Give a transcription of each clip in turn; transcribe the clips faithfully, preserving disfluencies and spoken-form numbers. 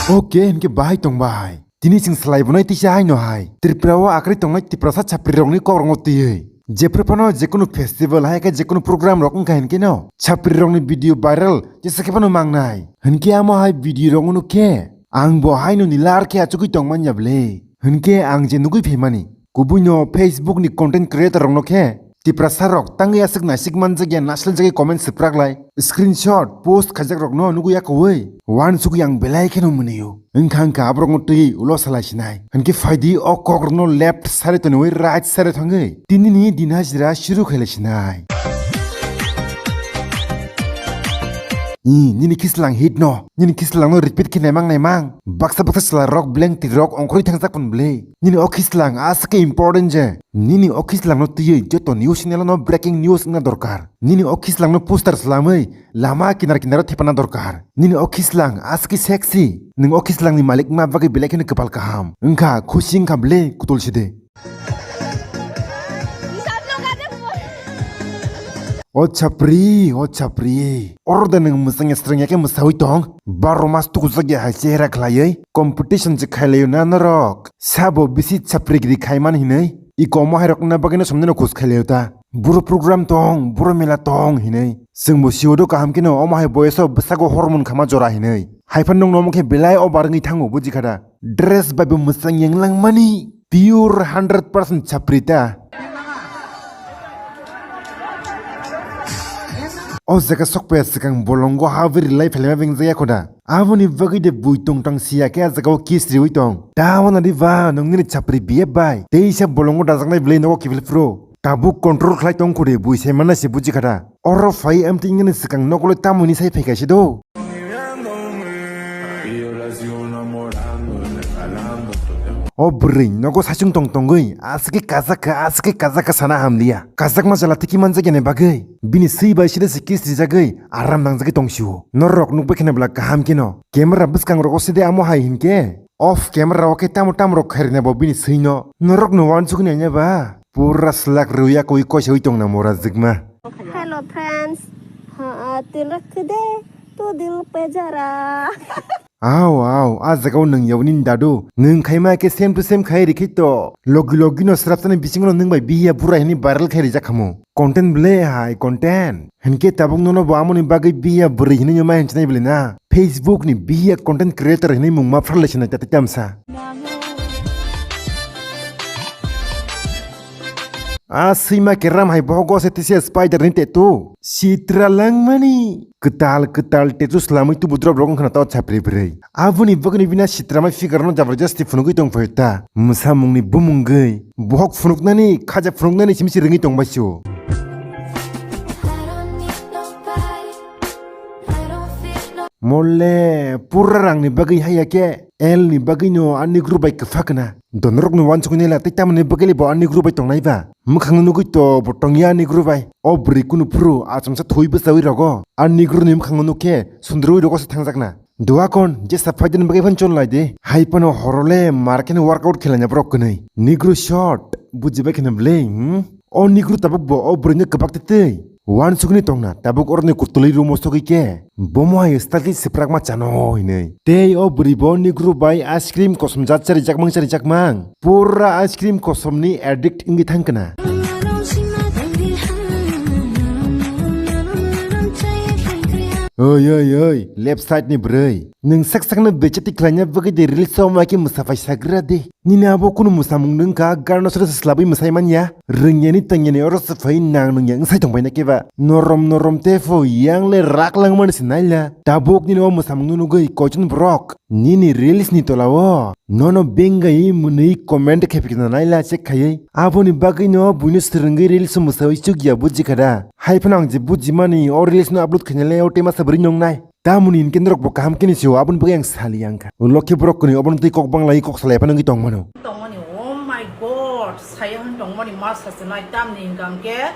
Oke, hinkhe bahai tong bahai. Tini chwng salai bonai tisa haino hai. Tripura o akwrwi tongnai Tiprasa chapri rokni kok rokno twiwi. Jephru phano jekunu festival hai khe jekunu program rok wngkha hinkhe no. Chapri rokni video viral jesa khe phano mangnai. Hinkhe amo hai video rok wngno khe. Ang bo haino ni lar khe achugwi tongmanya ble. Hinkhe ang je nugwi phaimani. Kubui no Facebook ni content creator rok no khe Tiprasa rok tangwi aswk naisik manjak ya naisal jagwi comment swprak lai. Screenshot post khaijak rok no nugwi ya kowoi. Wan sugwi ang belai kheno mwnio. Wngkha wngkha aborok no twi ulo salai sinai. Hinkhe phaidi o kok rok no left side tonwi right side thangwi. Tini ni din hajira shuru khailai sinai. Ni, nini khislang hit no. Nini khislang no repeat khe naimang naimang. Baksa baksa chwla rok blank ti rok ongkhorwi thangjak pun bwle. Nini o khislang aswk khe important je. Nini o khislang no twiwi joto news channel no breaking news wngna dorkar. Nini o khislang no poster slamwi lama kinar kinar o thepana dorkar. Nini o khislang aswk khe sexy. Nwng o khislang ni malik ma bagwi belai kheno kwpal kaham. Wngkha khusi wngkha bwle kutol side. O chapri, o chapri. Oro da nwng mwsang ya srang ya khe mwsawi tong. Baro mas tukuchak ya hai chehra khlaiwi. Competition se khailaio na norok. Sabo bisi chapri giri khaiman hinwi. I komo hai rokna bagwi no somni no khus khailaio ta. Buro program tong, buro mela tong hinwi. Chwngbo siwodo kaham kheno omo hai boyoso bwsago hormon khama jora hinwi. Haiphan nwng nomo khe belai obar wngwi thango buji kha da. Dress bai bo mwsang yang langmani. Pure hundred percent chapri ta. O jaga sokpaya swkang bolongo habwi rwlai phailema beng jaya khoda. Aboni bagwi de bui tongtang siya khe a jaga o kiss riwi tong. Ta wana di ba nong nini chapri biye bai. Teisa bolongo dajaknai bwlai nogo kiphil phuru. Tabuk control khlai tong khudi bui sai manna se buji khada. Oro phai amtwi nini swkang nogo le tamoni sai phaikha se do. O bwrwi nogo saichung tong tongwi aswk khe kajak kha, aswk khe kajak kha sana hamliya. Kajakma jala tiki manjakya ni bagwi bini swi bai sida se kiss rijagwi aram nangjagwi tong sio. Norok nukbai kheno bwla kaham kheno. Camera bwskang rogo side amo hai hinkhe off camera o khe tamo tamo rok khairina bo bini swi no. Norok no wansuk nanya ba. Pura slak rwya koi koisawi tongna mora jikma. Hello friends. Ha, til rakh de, tu dil pe jara. Aw, aw, a jaga o nwng yawi nini dadu. Nwng khaima khe same to same khai rikhi to. Logi logi no srapsani bisingo no nwng bai bihiya bura hini viral khai rijak khamu. Content ble hai content. Hinkhe tabuk nono bo amoni bagwi bihiya bwrwi hinwi ma hinchinai ble na. Facebook ni bihiya content creator hinwi mung ma pharlai sinai tati tamsa. A swima keram hai bohogo se tisi spider ni tattoo. Sitra langmani. Kwtal kwtal tattoo slamwi tubu drop rok wngkhana tao chapri bwrwi. Aboni bagwino bini sitramai figure no jabardasti phunugwi tongphaio ta. Mwsamungni bumungwi. Bohok phunuknani, khaja phunuknani simi se rwngwi tongbai sio. Molle pura rangni bagwi haiya khe. L ni bagwi no ani group bai kwpha kana. Donorok no wansuknai la tei tamoni bagwi bo ani group bai tongnai ba. Mwkhang no nugwi to bo tongya ani group bai. O bwrwi kunu phuru achomsa thwi bwchawi rogo. Ani group ni mwkhang no nukhe sundrwi rogo se thangjakna. Duakon jesa phaidini bagwi phan chon lai de. Hai phano horole mar kheno workout khelaina borok kwnwi. Negro shot bujibai kheno bwle, hmm? O negro tabuk bo o bwrwino kwbak twi twi. Wansukni tongna tabuk oroni kutulwi room o sogwi khe. Bomo hai style khe swprakma chano hinwi. Tei o bwrwi bo negro bai ice cream kosom jat charijakmang charijakmang. Pura ice cream kosomni addict wngwi thang kana. Oi, oi, oi, left side ni bwrwi. Nwng sak sakno bechati khlaina bagwi de reels o ma khe mwsa phai sagra de. Nini abo kunu mwsamung nwng kha, garno sre se slabwi mwsai man ya. Rwngyani tangyani oro se phai nang nungya wngsai tong baina khe ba. Norom norom te pho yang le rak langmani se naila. Tabuk nini o mwsamung no nugwi koichon borok. Nini reels ni tola o. Nono bengai mwnwi comment khe phikna naila check khaiwi. Aboni bagwi no buino swrwngwi reels mwsawi chukya buji kha da. Hai phano ang je bujimani o reels no upload khaina le o tema sa bwrwi nongnai. Tamoni hinkhe norok bo kaham khe ni sio, aboni bagwi ang sali yang kha. Lokhe borok kwnwi obono twi kok bangla kok salai phano wngwi tong mano. Tongmani, oh my God, saya hwn tongmani ma sachinai tamni hinkha hinkhe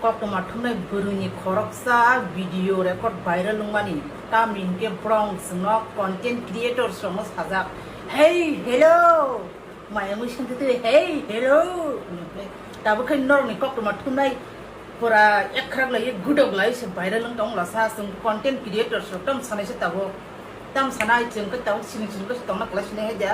koktwma thumnai bwrwini khoroksa video record viral wngmani tamni hinkhe borok chwngno content creator chwngno sajak, "Hey, hello!" Maya mui sing twi, "Hey, hello!" Tabuk khe norokni koktwma thumnai pura ekkhrak lai, gudok lai se viral wng tong lasa, chwng content creator se tam sanai se tabuk. Tam sanai chwng khe tong siring siring khe tongna kwlai sinai hai da.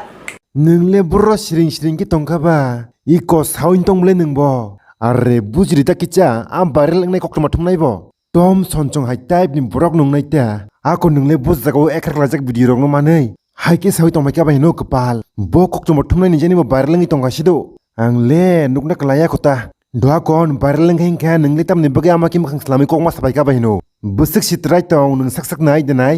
Nwng le boro siring siring khe tongkha ba? Iko sawi tong bole nwng bo? Are bujri ta kicha, a viral wngnai koktwma thumnai bo. Tom sonchong hai type ni borok nungnai ta. Ako nwng le bo jagao ekrak laijak video rok no manwi. Hai khe sawi tongbai kha bai hino kwpal. Bo koktwma thumnai ni jani bo viral wngwi tongkha sido. Ang le nukna kwlaiya kho ta. Doha kon viral wngkha hinkha nwng le tamni bagwi ama khe mwkhang swlamwi kok ma sabai kha bai hino. Bwswk sitrai tong nwng sak sak nai de nai.